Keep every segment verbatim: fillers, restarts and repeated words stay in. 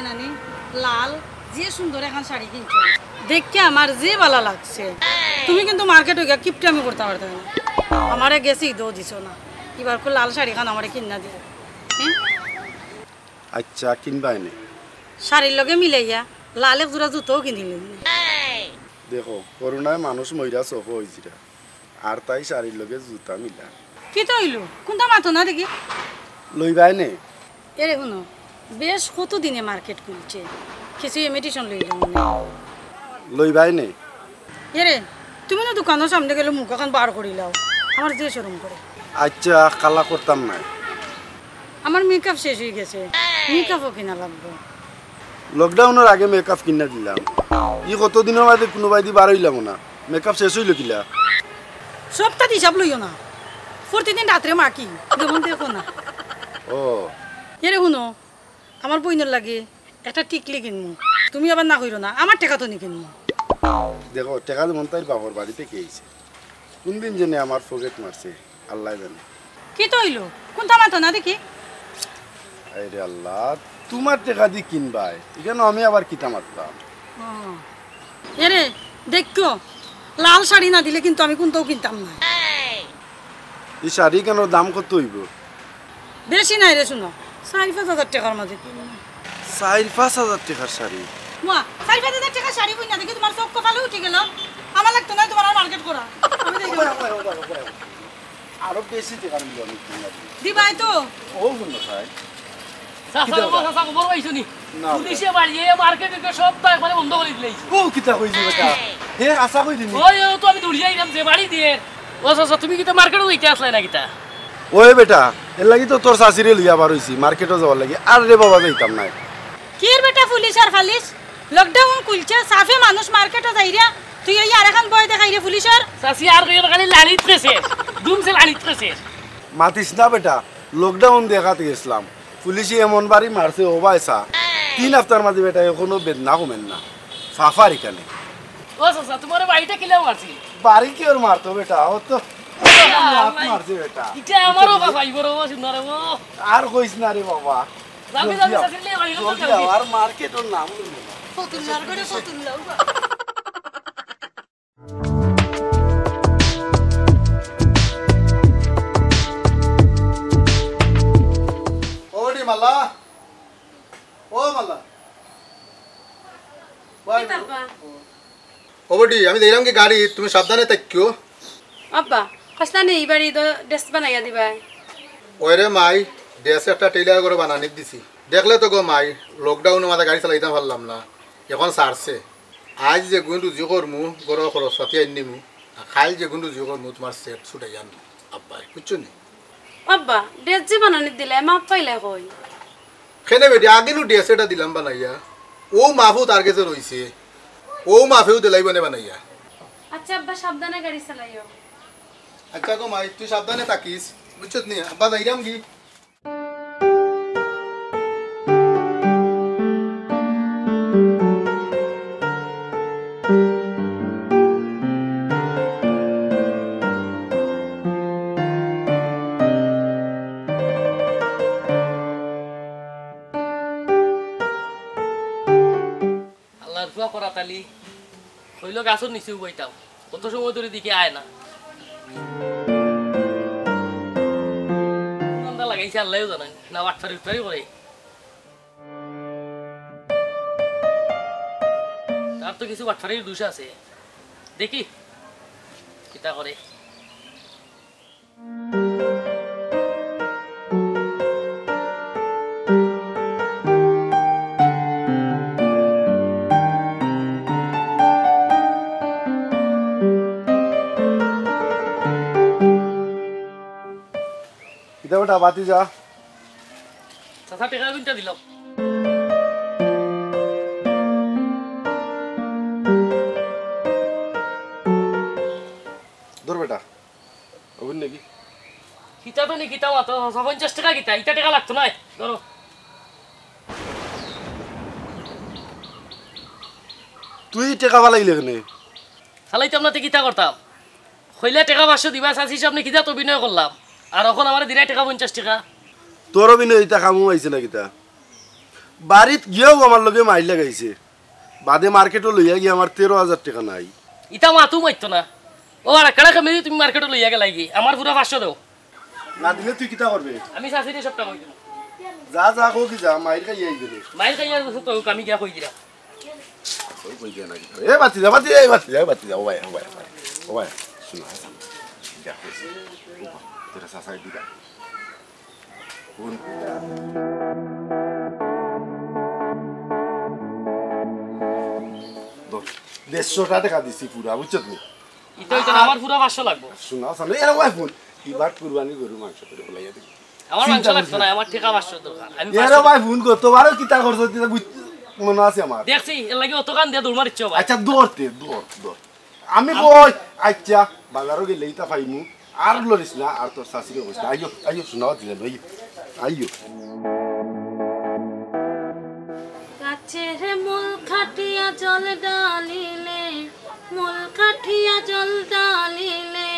নানি, লাল যে সুন্দর এখান শাড়ি কিনছো, দেখে আমার যে ভালা লাগছে। তুমি কিন্তু মার্কেটো গিয়া কিপটামি করতা পারতায় না। আমারে গেছে ইদো দিছো না, ইবার কো লাল শাড়ি খান আমারে কিনা দিও। হুম? আচ্ছা, কিনবায় নে। শাড়ির লগে মিলাইয়া লাল এক জোড়া জুতাও কিনিলিমু নে। দেখো, করোনায় মানুষ মইরা সফ অইছিরা, আর তাই শাড়ির লগে জুতা মিলা। কিতা অইলো? কুনতা মাতো না দেখি? লইবায় নে। এরে হুনো, বেশ কত দিনে মার্কেট খুলছে, কিছু ইমিটেশন লইলাম নে। লইবায় নে। এরে, তুমি না দোকানর সামনে গেলে মুখ এখান বার করিলাও, আমার যে শরম করে। আচ্ছা, কালা করতাম নায়। আমার মেকআপ শেষ অইগেছে, মেকআপও কিনা লাগবো। লকডাউনর আগে মেকআপ কিনা দিলাম, ই কত দিনর মাঝে কুনুবায়দি বার অইলাম না, মেকআপ শেষ অইলো কিলা? সপ্তাহ হিসাব লইও না, প্রতিদিন রাত্রে মাখি, যেমন দেখো না। ও। এরে হুনো, আমার বইনর লাগি একটা টিকলি কিনমু, তুমি আবার না কইরো না, আমার টেকা তো নি কিনমু। দেখো, টেকা যেমন তাইর বাপর বাড়ি থাকি আইছে, কুনদিন যেনে আমার পকেট মারছে, আল্লায় জানে। কিতা অইলো? কুনতা মাতো না দেখি? আরে আল্লাহ, তুমার টেকা দি কিনবায়, ইখানো আমি আবার কিতা মাততাম? ও। এরে, দেখো, লাল শাড়ি না দিলে কিন্তু আমি কুনতাও কিনতাম না। ই শাড়ি কেন, দাম কত অইবো? বেশি নায় রে, হুনো, চাইর পাঁচ হাজার টেকার মাঝে কিনমু। চাইর পাঁচ হাজার টেকার শাড়ি? ওয়া, চাইর পাঁচ হাজার টেকার শাড়ি বুঝ না দেখি তুমার চউখ কপালে উঠি গেল। আমার লাগতো নায় তুমার আর মার্কেট করা। আমি দেখি। আরো বেশি টেকা নিব আমি কিনা দিই। দিবায় তো? ও হুনো ভাই। চাচা, কিতা ও চাচা, খবর পাইছো নি? না, পুলিশে মারিয়ে মার্কেট সব তো একবারে বন্ধ করি দিলাইছে। ও কিতা কইছে বেটা? হে, আশা কই দিনি। ওই, ও তো আমি দৌড়িয়া আইলাম যে বাড়ি দিয়ে। ও চাচা, তুমি কিতা মার্কেটো যাইতে আসলে না কিতা? ওই বেটা, এর লাগি তো তোর চাচিরে লইয়া বার অইছি, মার্কেটো যাওয়ার লাগি। আর রে বাবা, যাইতাম নায়। কির বেটা পুলিশ আর ফালিশ? লকডাউন খুলছে, সাফে মানুষ মার্কেটো যাইরা, তুই ওই আর এখন ভয় দেখাইরে পুলিশর? চাচি আর কইও না, খালি লাড়িত গেছে, দুমছে লাড়িত গেছে। মাতিস না বেটা, লকডাউন দেখাত গেছলাম, পুলিশে এমন বাড়ি মারছে, ও ভাই সা, তিন হাপ্তার মাঝে বেটা এখনো বেদনা কমের না, ফাফার ইখানে। ও চাচা, তুমার বাড়িটা কিলা মারছি? বাড়ি কি ওর মারতো বেটা, ও তো লাত মারছে বেটা। ইটা আমারও বাবা, ইবর বাবা, শুন না রে ও। আর কইস না রে বাবা। যাবি, যাবি, জলদি আও, চাচি, লে, বাড়ি লোক জলদি যাবি। আও, আর মার্কেটর নাম লইও না। ফতুল্লার করে ফতুল্লা। ও রে মালা, ও মালা। ভাই, কিতা আব্বা? ও। ও বডি, আমি দেখলাম কি গাড়ি, তুমি সাবধানে থাকিও। আব্বা, কইছলা নি ই বাড়ি তো ড্রেস বানাইয়া দিবায়। ওই রে মাই, ড্রেস একটা টেইলার করে বানানি দিছি। দেখলে তো গো মাই, লকডাউনর মাঝে গাড়ি চালাইতাম পারলাম না, এখন ছাড়ছে। আইজ যেগুন রুজি করমু, ঘরর খরচ পাতি আনিমু, আর কাইল যেগুন রুজি করমু, তুমার সেট ছুটাই আনমু। আব্বায়, বুঝছো নি? আব্বা, ড্রেস যে বানানি দিলায়, মাপ পাইলায় কই? কেনে বেটি, আগেরও ড্রেস এটা দিলাম বানাইয়া। ও মাফও তার গেছে রইছে। ও মাফেও দিলাইবো নে বানাইয়া। আচ্ছা আব্বা, সাবধানে গাড়ি চালাইও। আচ্ছা গো মাই, তুই সাবধানে থাকিস, বুঝছত নি? আব্বা যাইরাম কি? আল্লার ফুয়া করাত আলী, কইলো গাছর নিচে উবাইতাম, কত সময় ধরি দেখি আয় না। ধান্দা লাগাইছে আল্লায়ও জানইন, না বাটফারি উটফারি করে। তার তো কিছু বাটফারির দোষ আছে, দেখি কিতা করে। কিতা বেটা, বাতি যা। চাচা, টেকা কুনটা দিলাম? ধর বেটা। অগুন নাকি? কিতা তো নি, কিতা মাতো, চাচা, পঞ্চাশ টেকা কিতা? ইতা টেকা লাগতো নায়, ধরো। তুই টেকা ফালাইলে কেনে? ফালাইতাম না তে কিতা করতাম? কইলা টেকা পাঁচশো দিবা, চাচির সামনে কিতা তো অভিনয় করলাম, আর অখন আমারে দিরায় টেকা পঞ্চাশ টেকা। তোর অভিনয় ইতা কামো আইছে না কিতা? বাড়িত গিয়াও আমার লগে মাইর লাগাইছে। বাদে মার্কেটো লইয়া গিয়া আমার তেরো হাজার টেকা নাই। ইতা মাতউ মাততো না। ও আর একটা কামে তুমি মার্কেটো লইয়া গেলায় গি? আমার পুরা পাঁচশো দেও। না দিলে তুই কিতা করবে? আমি চাচিরে সবটা কই দিমু। যা, যা, কও কি যা, মাইর খাইয়া আইবে রে। মাইর খাইয়া আইবে তো, আমি গিয়া কই দিলাম। ওই কই দিয়া না কিতা? এ বাতি যা, বাতি, এই বাতি যা, এই বাতি যা, ও ভাই, ও ভাই, ও ভাই, ও ভাই, শুনো, হাসান, যা কইছি। ও বাবা, তোরা চাচা দিবা। কোন? ধর, দেড়শো টেকা দিছি পুরা, বুঝছো তুমি? ইতা অইতো না, আমার পুরা পাঁচশো লাগবো। শোনা, শোনা, এরা ওয়াই ফোন। এবার কুরবানি গরু মাংস করে বলাইয়া দিবি। আমার মাংস চিন্তা লাগতো করছি না, না। আমার টেকা পাঁচশো দরকার। আমি এরা পাঁচশো ওয়াই ফোন করতো, আরো কিতা করছো, কিতা বুঝ-, মনে আছে আমার। দেখছি, এর লাগি অত কান দিয়া দৌড় মারিচ্ছ ভাই। আচ্ছা, ধর তে, ধর, ধর। আমি আম- কই, আচ্ছা, বাজারো গেলে ইতা পাইমু। আর লড়িস না, আর তোর চাচিরে কইস না। আইও, আইও, শোনা দিলে লই। আইও। গাছের মূল কাটিয়া জল ঢালিলে, মূল কাটিয়া জল ঢালিলে,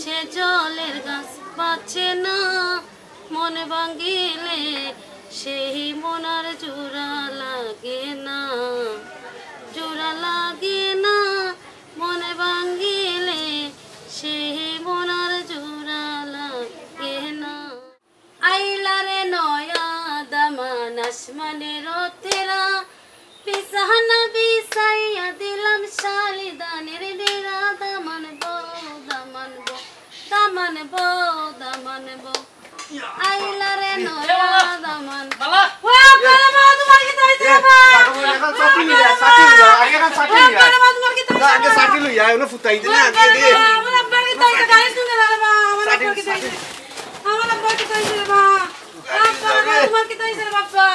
সে জলের গাছ বাঁচে না। মন ভাঙিলে সেই মন আর জোড়া লাগে না, জোড়া লাগে না। মন ভাঙিলে সেই মন আর জোড়া লাগে না। আইলা রে নয়া দামান আসমানের তেরা, বিছানা বিছাইয়া দিলাম শালি ধানের ডেরা। দামান বউ, দামান বউ, দামান বউ, দামান বউ। আইলা রে নয়া দামান। বালা। ও আব্বা রে মা, তোমার কিতা অইছে রে মা? এখন ছাতি নিয়ে আয়, ছাতি নিয়ে আয়, আগে এখন ছাতি নিয়ে আয়। ও আব্বা রে মা, তোমার কিতা অইছে আগে রে মা? ছাতি লই আয়, ওনে ফুটাই দে না, আগে দে। আমার আব্বার কিতা অইছে? গাড়ি শুনে না রে মা, আমার আব্বার কিতা অইছে? আমার আব্বার কিতা অইছে রে মা? আব্বা রে মা, তোমার কিতা অইছে রে বাবা?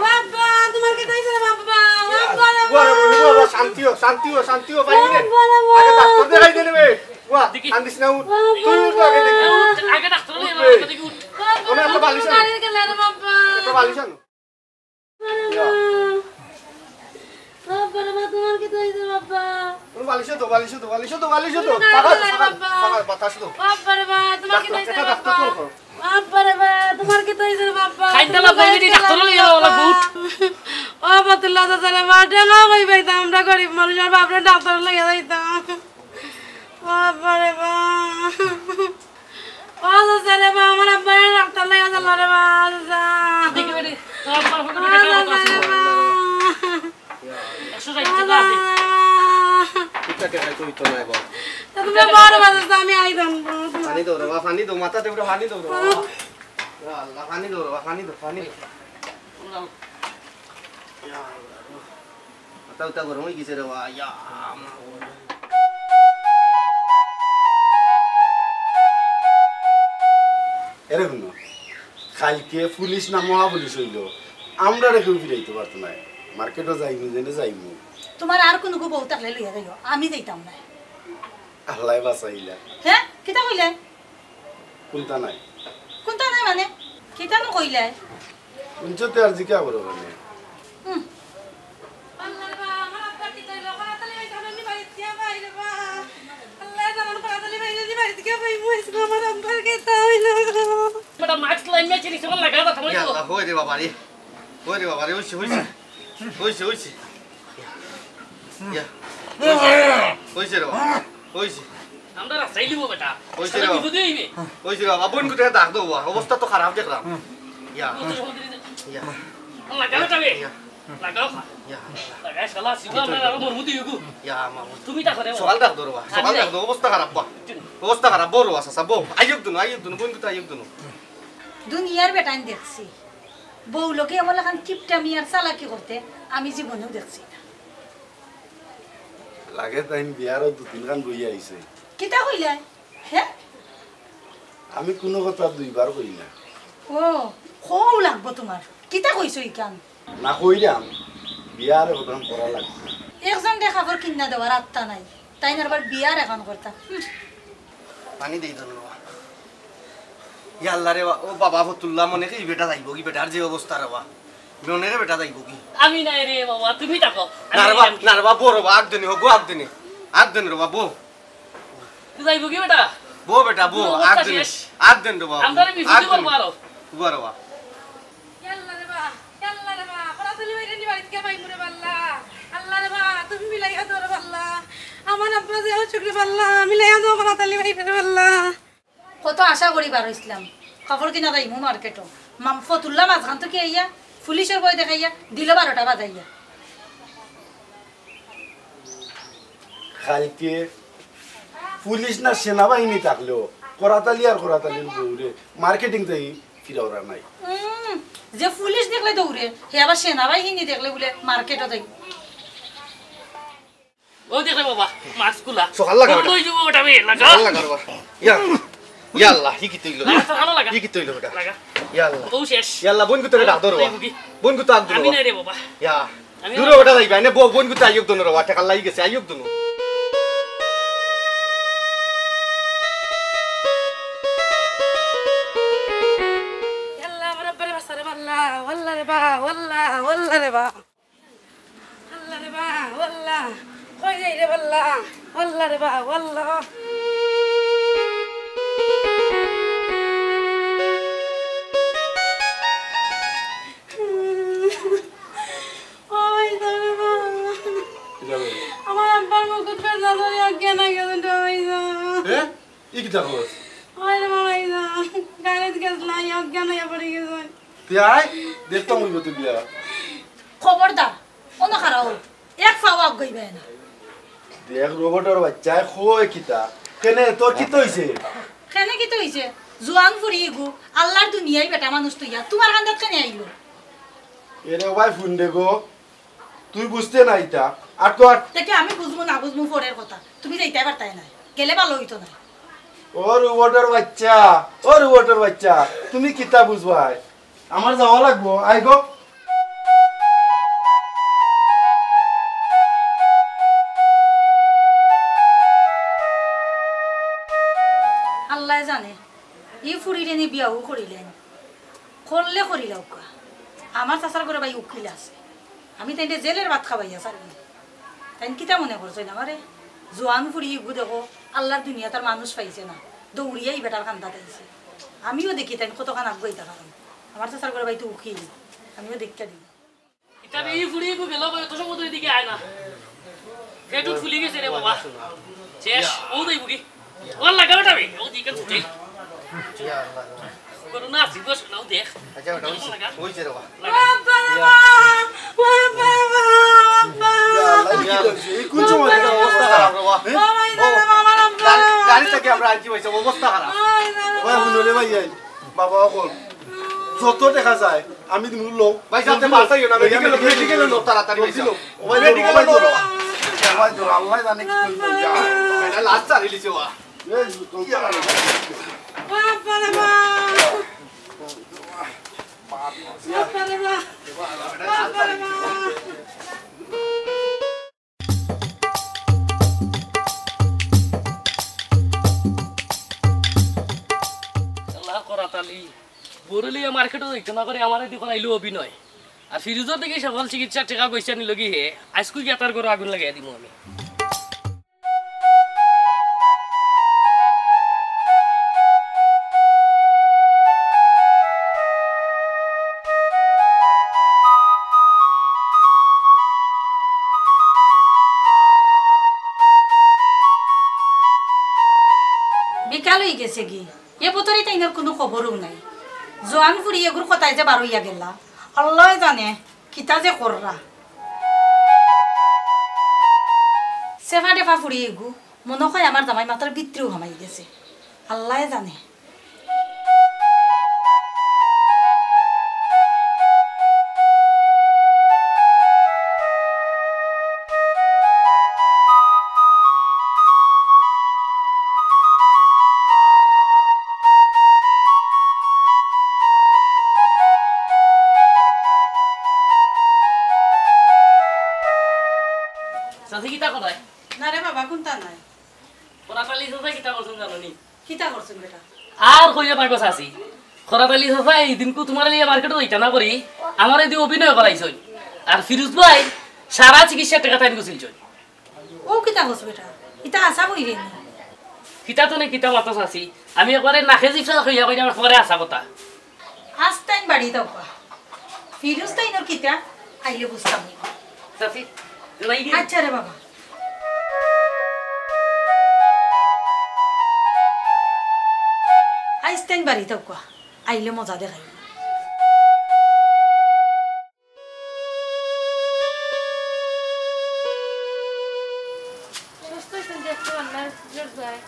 বাবা, তোমার কিতা অইছে রে বাবা? বাবা রে বাবা। বাবা, বাবা, শান্তি হ, শান্তি হ, শান্তি হ, পাইবি রে। বাবা রে বাবা। আগে ডাক্তার দেখাই দে রে বে। বাবা, কান্দিস না, উঠ। বাবা তুই উঠ আগে দেখি। উঠ। আগে ডাক্তার লই উঠ আনো, বে। আগে দেখি উঠ। বাবা, ওনে একটা বালিশ আনো। গাড়ির গেলে রে বাবা। একটা বালিশ আনো। বাবা রে বাবা। বাবা রে বাবা, তোমার কিতা অইছে রে বাবা? ওনে বালিশ দে, বালিশ দে, বালিশ দে, বালিশ দে। তুমি টাকা, গাড়ির গেলে রে টাকা, বাবা। টাকা, বাতাস দে। বাবা রে বাবা, তোমার কিতা অইছে রে একটা ডাক্তার বাবা? কল কর। বাবা রে বাবা, তোমার কিতা অইছে রে বাবা? খাইতে না পাইলে নি ডাক্তার লই যাওয়া লাগবো। ও ফতুল্লা চাচা রে বাবা, টেকা কই পাইতাম, আমরা গরিব মানুষ, আর বাপরে ডাক্তার লইয়া যাইতাম। বাবা রে বাবা। ও চাচা রে বাবা, আমার আব্বারে ডাক্তার লইয়া যাইলো রে বাবা, চাচা। দেখি বেটি, তোর আব্বার পকেটে ও টেকা কত চাচা আছে? রে বাবা। একশো ষাইট টেকা আছে। ইতা টেকা তো অইতো নায় বাবা। তা তুমি বড় বাজার তো আমি আইতাম। পানি দেও রে বাবা, পানি দেও, মাথাত উঠা পানি দেও রে বাবা। ইয়া আল্লাহ, পানি দেও রে বাবা, পানি দেও, পানি দেও। ইয়া আল্লাহ। মাথা উতা গরম অই গেছে রে বাবা, ইয়া আল্লাহ। এরে হুনো, কাইলকে পুলিশ না মহা পুলিশ অইলো, আমরারে কেউ ফিরাইতো পারতো নায়। মার্কেটো যাইমু, যেনে যাইমু। তোমার আর কুনু বউ থাকলে লইয়া যাইও, আমি যাইতাম নায়। আল্লায় বাঁচাইলা। হে? কিতা কইলে? কুন্তা নাই। কুন্তা নাই মানে? কিতা নু কইলে? হুনছো তে আর জিকা করো কেনে? হুম। আল্লাহ রে বা, আমার আব্বার কিতা অইলো? করাতালি ভাই, আমি বাড়ি গিয়া পাই রে বা। আল্লাহ জানে করাতালি ভাই, যদি বাড়ি গিয়া পাই, মুই আজকে আমার আব্বার কিতা অইলো? বেটা, মাস্ক লাইন মে চিনি সমান লাগা, কথা বলি ইয়া তো। আল্লাহ, ওই রে বাবা রে। ওই রে বাবা রে, অইছে, অইছে। অইছে, অইছে। ইয়া। অইছে রে বাবা। অইছে। আমরা রাস্তায় লিবো বেটা। অইছে রে বাবা। বিপদে অইবে। অইছে রে বাবা। বোন কোথায় ডাক দেবো? অবস্থা তো খারাপ দেখলাম। ইয়া। ইয়া। লাগাও বেটা বে। ইয়া। লাগাও খা। ইয়া। লাগাই শালা, শিবা, আমরা আরো মরমুতি হইগু। ইয়া, মামু। তুমি তা করে। সকাল ডাক দেবো রে বাবা। সকাল ডাক দেবো। অবস্থা খারাপ বা। অবস্থা খারাপ। বড় আছে, বউ। আইয়ক দুনো, আইয়ক দুনো। বোন কোথায় আইয়ক দুনো? দুনিয়ার বেটাইন দেখছি। বউ লগে এমন লাখান কিপটামি আর চালাকি করতে আমি জীবনেও দেখছি না। লাগে তাইন বিয়ারও দু তিনখান বইয়া আইছে। কিতা কইলায়? হে? আমি কুনু কথা দুইবার কই না। ও, কও লাগবো তোমার। কিতা কইছো ইখান? না কইরাম, বিয়ার এখন করা লাগবো। একজনরে কাপড় কিনা দেওয়ার আত্তা নাই। তাইন আরবার বিয়ার এখন করতা। হুম। পানি দেই তো বাবা। ইয়া আল্লাহ রে বা-, ও বাবা ফতুল্লা মনে কি বেটা যাইবো কি বেটার যে অবস্থা রে বা। মনে রে বেটা যাইবো কি? আমি নাই রে বাবা, তুমি থাকো। আমি না রে বা, নাই। না রে বা, বড় বা, আগ দেনি, হগো আগ দেনি। আগ দেনি রে বা, বউ। তুই যাইবো কি বেটা? বউ বেটা, বউ, বউ, আগ অবস্থা দেনি। শেষ। আগ দেনি রে বা, আমরারে বিপদে আগ দেনি। করবো আরো। বড় বা। ইয়া আল্লাহ রে বা, ইয়া আল্লাহ রে আমার আব্বা যে অসুখ রে বাল্লা, আমি লইয়া যাও করাতালি ভাই রে বাল্লা। কত আশা করি বার অইছলাম, কাপড় কিনা যাইমু মার্কেটো। মাম-, ফতুল্লা মাঝখান থাকি আইয়া, পুলিশর ভয় দেখাইয়া, দিল বারোটা বাজাইয়া। কাইলকে পুলিশ না সেনাবাহিনী থাকলেও করাতালি আর করাতালির বউরে মার্কেটিং তাই ফিরাওরা নাই। উম, যে পুলিশ দেখলে দৌড়ে, হে আবার সেনাবাহিনী দেখলে বুলে মার্কেটো যাই। ও দেখলে বাবা, মাস্ক খুলা। সকাল লাগা ওটা। ওই যে ওটা বে লাগা। সকাল লাগা বাবা। ইয়া, ইয়া আল্লাহ, হি কিতা অইলো? লাগা, তো ভালো লাগা। হি কিতা অইলো বেটা? লাগা। ইয়া আল্লাহ। ও শেষ। ইয়া আল্লাহ, বইন গুতারে ডাক ধরো। এই মুখি। বইন গুতা আগ ধরো। আমি নাই রে বাবা। ইয়া। আমি দূরে নাই। ওটা যাইবা, এনে বউ, বইন গুতা আইয়ক দোনো রে বাবা, টেকা লাগি গেছে, আইয়ক দোনো। আল্লাহ, আমার আব্বারে বাঁচা রে বাল্লা, ওয়াল্লা রে বা, ওয়াল্লা, ওয়াল্লা রে বা। আল্লাহ রে বা, ও আল্লাহ, কই যাই রে বাল্লা, ও আল্লাহ রে বা, ও আল্লাহ। ও ভাই, যাবে বা। কি যাবে? আমার আব্বার মুকুট বেটা ধরে অজ্ঞান অই গেছে রে ভাই। এ? ই কিতা কস? ওই রে বাবা, এই যে গাড়িত গেছলা, অজ্ঞান অইয়া পড়ি গেছে। তুই আয়, দেখতাম অইবো তুই বিয়া। খবরদার, অনো খাড়াও, এক পাও আগুয়াইবায় না। দেখ রোবটর বাইচ্চায় কয় কিতা? কেনে, তোর কিতা অইছে? কেনে কিতা অইছে? জোয়ান ফুড়ি ইগু, আল্লার দুনিয়াত বেটা মানুষ থইয়া, তুমার কান্দাত কেনে আইলো? এরে ও ভাই, হুন রে গো, তুই বুঝতে না ইতা। আট তো আট। দেখি আমি বুঝমু না বুঝমু পরের কথা। তুমি যাইতায় পারতায় নায়। গেলে ভালা অইতো নায়। ও রোবটর বাইচ্চা, ও রোবটর বাইচ্চা, তুমি কিতা বুঝবায়? আমার যাওয়া লাগবো, আয় গো। আল্লায় জানে, ই ফুড়িরে নি বিয়াও করিলাইন। করলে করিলাউক্কা। আমার চাচার ঘরে ভাই উকিল আছে। আমি তাইনরে জেলর ভাত খাবাইয়া ছাড়মু। তাইন কিতা মনে করছইন আমারে? জোয়ান ফুড়ি ইগু দেখো, আল্লার দুনিয়াত আর মানুষ পাইছে না। দৌড়িয়া ই বেটার কান্দাত আইছে। আমিও দেখি তাইন কতখান আগুয়াইতা পারইন। আমার চাচার ঘরে ভাই তো উকিল। আমিও দেখিয়া দিমু। ইতা রে, ই ফুড়ি ইগু গেল কই, অত সময় তো এদিকে আয় না। পেট ফুলি গেছে রে বাবা। শেষ, ও দেই বুকি। ওর লাগা বেটা বে, ও দিকে ছুটি। করো না, আসি বস, নাও দেখ। আচ্ছা, ওটা অইছে। লাগা। অইছে রে বাবা। লাগা। বাবা রে বাবা, বাবা রে বাবা, বাবা। ইয়া আল্লাহ, ই কিতা অইছে? ই কোন সময় থেকে অবস্থা খারাপ রে বাবা? হ্যাঁ? বাবা, এই ও, দাদা, বাবা রে বাবা। গাড়ি, গাড়ি থেকে আমরা আনছি ভাই, অবস্থা খারাপ। ওই দাদা। ওই হুনো রে ভাই, এই। বাবা অকল, যত দেখা যায়, আমি দিমু লও। ভাই, যাতে বাঁচাইও না, মেডিকেল, মেডিকেল লও, তাড়াতাড়ি ভাই, যাও। ও ভাই, মেডিকেল লও। ও ভাই, ধরো, আল্লাহ জানে কি করবো। এটা লাস্ট আর ইলিশ হওয়া। এই, তো বাবা রে বাবা। বাবা রে বাবা। বাবা রে বাবা। আল্লাহ করাত আলী, বউরে লইয়া মার্কেটো যাইতো না করি আমারে দি করাইলো অভিনয়। আর ফিরোজর দিকে সকল চিকিৎসার টেকা পয়সা নিল কি হে, আইজকু গিয়া তার ঘরো আগুন লাগাইয়া দিমু আমি। বিকাল অই গেছে গি, এ বতরে তাইনর কুনু খবরও নাই। জোয়ান ফুড়ি এগুর কথায় যে বারইয়া গেলা, আল্লায় জানে। কিতা যে কররা। সেফা ডেফা ফুড়ি এগু, মনো কয় আমার জামাই মাথার ভিতরেও হামাই গেছে। আল্লায় জানে। চাচি, কিতা করায়? না রে বাবা, কুনতা নায়। করাত আলী চাচায় কিতা করছইন জানো নি? কিতা করছইন বেটা? আর কইও না গো চাচি। করাত আলী চাচায় এই দিনকু তুমারে লইয়া মার্কেটো যাইতা না করি, আমারে দি অভিনয় করাইছইন। আর ফিরোজ ভাই সারা চিকিৎসার টেকা তাইন গুছিলছইন। ও কিতা কছ বেটা? ইতা হাছা কইরে নি? কিতা তো নে কিতা মাতো চাচি। আমি একবারে নাকে জিভে কইয়া কইলাম একবারে হাছা কথা। আজ তাইন বাড়ি যাউক্কা। ফিরোজ তাইনর কিতা? আইলে বুঝতাম নি। চাচি, যাই গি? আচ্ছা রে বাবা। আইজ তাইন বাড়িত আউক্কা, আইলে মজা দেখাইমু। সুস্থ অইছইন যে একটু আল্লাহর জোর দোয়ায়।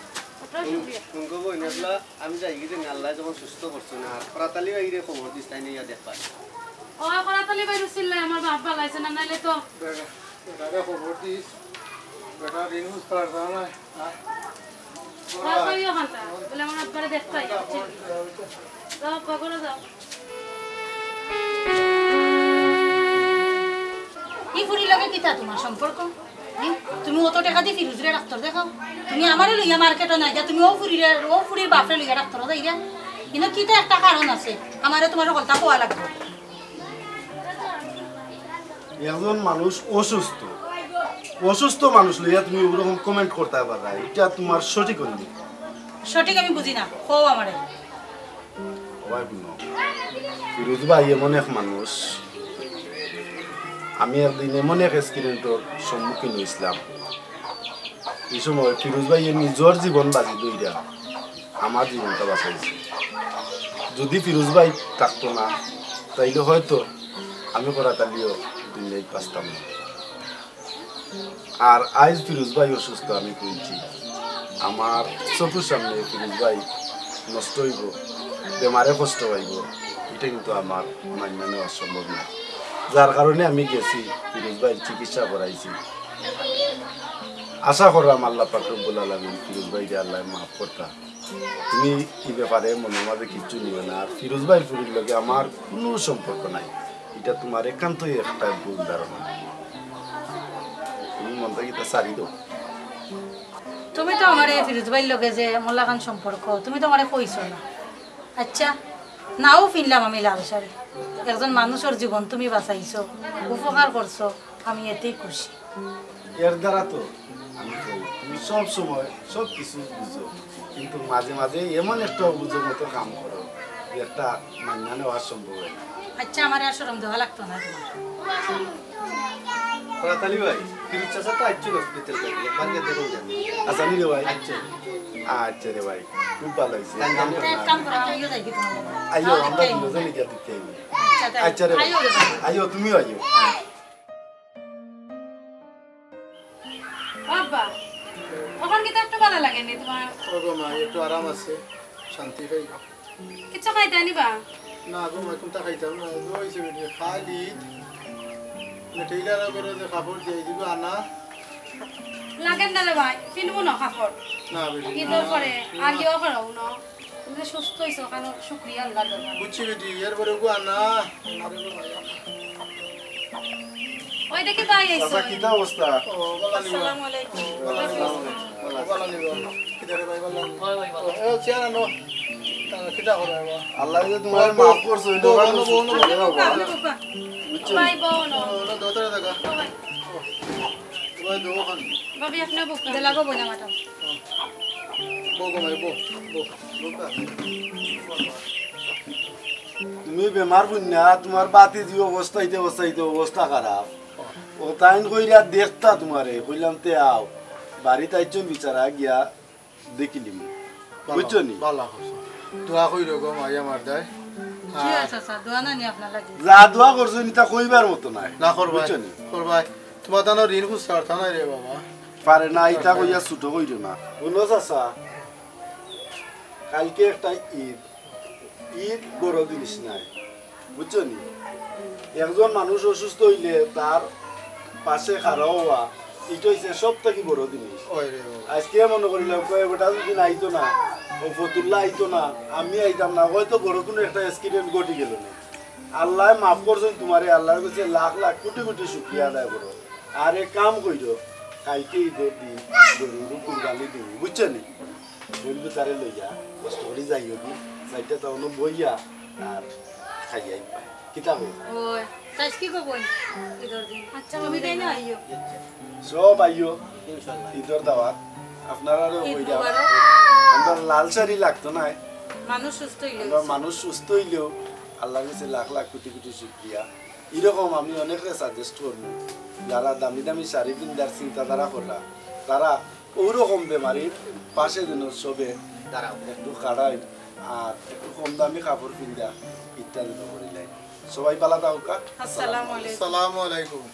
আপনার শুকরিয়া। হুনগো বইন, এবলা আমি যাইগি যে আল্লায় যখন সুস্থ করছইন, আর করাত আলী ভাইরে খবর দিস, তাইন আইয়া দেখবা। ও, করাত আলী ভাই রুসিল্লায় আমার বাপ ভালা অইছে না, নাইলে তো। বেটা, বেটারে খবর দিস, বেটা ঋণ বুঝ পারতা না। হ্যাঁ? ওরা কইও খান্তা, বলে আমার আব্বারে দেখতাই, বুঝছো? যাও, আব্বা, ঘরো যাও। ই ফুরির লগে কিতা তুমার সম্পর্ক? হুম? তুমি অত টেকা দি ফিরুজরে ডাক্তর দেখাও। তুমি আমারে লইয়া মার্কেটো না গিয়া, তুমি অউ ফুরিরে, অউ ফুরির বাপরে লইয়া ডাক্তরো যাইরা। কিন্তু কিতা একটা কারণ আছে, আমারে তুমার হকলতা কওয়া লাগবো। একজন মানুষ অসুস্থ, অসুস্থ মানুষ লইয়া তুমি ওরকম comment করতায় পাররায়, ইটা তুমার সঠিক অয়নি। সঠিক আমি বুঝি না, কও আমারে। ওই হুনো, ফিরোজ ভাই এমন এক মানুষ, আমি একদিন এমন এক accident-র সম্মুখীন অইছলাম। ই সময় ফিরোজ ভাইয়ে নিজর জীবন বাজি ধইরা আমার জীবনটা বাঁচাইছে। যুদি ফিরোজ ভাই থাকতো না, তাইলে হয়তো আমি করাত আলীও দুনিয়াত বাঁচতাম না। আর আইজ ফিরোজ ভাই অসুস্থ, আমি কইছি, আমার চকুর সামনে ফিরোজ ভাই নষ্ট অইবো, বেমারে কষ্ট পাইবো, ইটা কিন্তু আমার মাইনা নেওয়া সম্ভব না। যার কারণে আমি গেছি, ফিরোজ ভাইর চিকিৎসা করাইছি। আশা করলাম আল্লাহ পাক রব্বুল আলামিন ফিরোজ ভাইরে আল্লায় মাফ করতা। তুমি ই ব্যাপারে মনর মাঝে কিচ্ছু নিও না। আর ফিরোজ ভাইর ফুরির লগে আমার কুনু সম্পর্ক নাই, ইটা তুমার একান্তই একটা ভুল ধারণা। তুমি মন থাকি ইতা ছাড়ি দেও। তুমি তো আমারে ফিরোজ ভাইর লগে যে মোল্লাখান সম্পর্ক, তুমি তো আমারে কইছো না। আচ্ছা, নাও ফিনলাম আমি লাল শাড়ি। একজন মানুষর জীবন তুমি বাঁচাইছো, উপকার করছো, আমি এতেই খুশি। এর দ্বারা তো আমি কই, তুমি সব সময় সব কিছু বুঝো, কিন্তু মাঝে মাঝে এমন একটা অবুঝর মতো কাম করো, যে একটা মাইনা নেওয়া সম্ভব অয় না। আচ্ছা, আমারে আর শরম দেওয়া লাগতো না তুমার। করাত আলী ভাই, ফিরোজ চাচা তো আইছইন hospital থাকি, একবার গিয়া দেখো যান। আচ্ছা, নি রে ভাই? আইছইন। আচ্ছা রে ভাই, খুব ভালা অইছে। তাই জানি। এক কাম করো, আমিও যাই কি তুমার লগে? আইও, আমরা দুইজনে গিয়া দেখি আইবো। আচ্ছা, তাই আচ্ছা রে ভাই। আইও রে ভাই। আইও, তুমিও আইও। হ্যাঁ। ও আব্বা, অখন কিতা একটু ভালা লাগেনি তুমার? ও গো মা, একটু আরাম আছে, শান্তি পাই। কিচ্ছু খাইতায় নি বা? না গো মা, কুন্তা খাইতাম না। গো, অইছে বেটি, খালি মানে tailor-র ঘরো যে কাপড় দিয়া দিবা আনা। লাগের না রে ভাই, ফিনমু না কাপড়। না বেটি, না। ঈদর পরে, আগেও করো না। তুমি যে সুস্থ অইছো, অখানর শুকরিয়া আল্লাহর দরবারে। বুঝছি বেটি, এর পরে ওগু আনা। ওই দেখি ভাই আইছো। চাচা, কিতা অবস্থা? ও, ভালা নি বা? আসসালামু আলাইকুম। ওয়ালাইকুম আসসালাম। ভালা নি বা? কিতা রে ভাই, ভালা নি? হয় ভাই, ভালা। ও, এ, চেয়ার আনো। আহ, কিতা করে বা? আল্লায় যে তুমারে মাফ করছে, ওই বউ, দোকান বউ, বউ, বউ। ভালা বাবা। আপনি বউকা। বুঝছো? ভাই, বউ না। ও, ওরা দোতরে থাকা। ও ভাই। ও, ভাই, দোকান। ভাবি, আপনি বউকা। দিলাগো বইনা মাটা। বউ গো মাই, বউ, বউ, বউ কা। তুমি বেমার বুঝ না, তুমার বাতি যে অবস্থা, ইতে অবস্থা, ইতে অবস্থা খারাপ। ও তাইন কইরা দেখতা তুমারে, কইলাম তে আও। বাড়িত আইছইন বিচারা গিয়া দেখিলিমু। ভালা, বুঝছো নি? ভালা করছো। দোয়া কইরো গো মাই আমার দায়। জি, আর আচ্ছা, আচ্ছা, দোয়া না নি আপনার লাগি। যা দোয়া করছইন, ইতা কইবার মতো নায়। না করবায়, বুঝছো নি? করবায়। তুমার দানো ঋণ খুঁজতে পারতা না রে বাবা। পারে না, ইতা কইয়া ছোট কইরো না। হুনো চাচা, কাইলকে একটা ঈদ, ঈদ বড় জিনিস নায়, বুঝছো নি? একজন মানুষ অসুস্থ অইলে তার পাশে খাড়া অওয়া, ইটা অইছে সব থাকি বড় জিনিস। ওই রে বাবা। আইজকে মনো করিলাও, কয় বেটা যদি আইতো না, ও ফতুল্লা আইতো না, আমি আইতাম না, হয়তো বড় কুনু একটা accident ঘটি গেলো নে। আল্লায় মাফ করছইন তুমারে, আল্লার গেছে লাখ লাখ কুটি কুটি শুকরিয়া আদায় করো। আর এক কাম কইরো, কাইলকে ঈদর দিন গরু কুরবানি দিমু, বুঝছো নি? বইনগুতারে লইয়া কষ্ট করি যাইওগি, চাইরটা তাওনো বইয়া আর খাইয়া আইবা। কিতা কও? ওই, তাইস কি কও বইন? ঈদর দিন। আচ্ছা, তুমি তাই না আইও। সব আইও। ইনশাআল্লাহ। ঈদর দাওয়াত। আপনারারও ঈদ কইরা। মুবারক। আমরা লাল শাড়ি লাগতো নায়। মানুষ সুস্থ অইলেও। আমরা মানুষ সুস্থ অইলেও আল্লার গেছে লাখ লাখ কুটি কুটি শুকরিয়া। ইরকম আমি অনেকরে suggest করমু, যারা দামি দামি শাড়ি পিন্দার চিন্তাধারা কররা, তারা অউরকম বেমারির পাশে যেন সবে দাঁড়াও। একটু খাড়াই, আর একটু কম দামি কাপড় পিন্দা ইত্যাদি তো করিলাই। সবাই ভালা থাকউক্কা। আসসালামু আলাইকুম। আসসালামু আলাইকুম।